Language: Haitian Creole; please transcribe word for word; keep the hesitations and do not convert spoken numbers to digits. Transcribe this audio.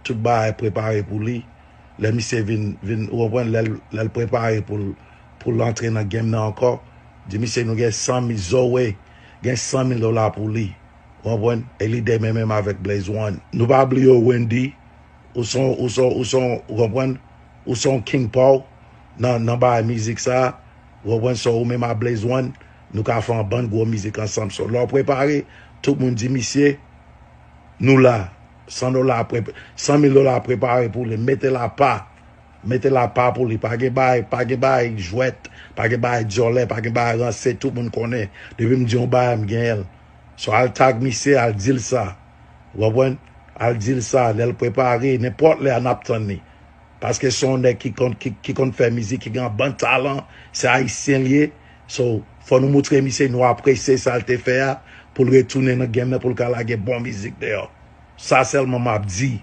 Tout bagay prepare pou li. Lè misye vin, vin, ou konprann, lè l, lè l prepare pou l, pou l antre nan game nan ankò, di misye nou gen san mil, Zoe, gen san mil dola pou li. Ou konprann? E li de menm menm avèk Blaze One. Nou pa bliye Wendy, ou son, ou son, ou son, ou konprann? Ou son King Paw nan, nan bagay mizik sa. Ou konprann? So, ou menm a Blaze One, nou ka fè yon bann gwo mizik ansanm. So, lè w prepare, tout moun di misye, nou la. San dola, pre-, san mil dola prepare pou li. Mete l apa. Mete l apa pou li. Pa gen bay, pa gen bay jwèt, pa gen bay dyòlè, pa gen bay ranse, tout moun konnen. Depi m di yon bay, m genyen l. So, al tag misye, al di l sa. Ou konprann? Al di l sa, lè l prepare, nenpòt lè a n ap tann li. Paske se yon nèg ki konn, ki, ki konn fè mizik, ki gen yon bann talan, se ayisyen l ye. So, fò nou moutre misye nou apresye sa l te fè a, pou l retounen nan game nan, pou l ka lage bon mizik deyò. Sa sèlman m ap di.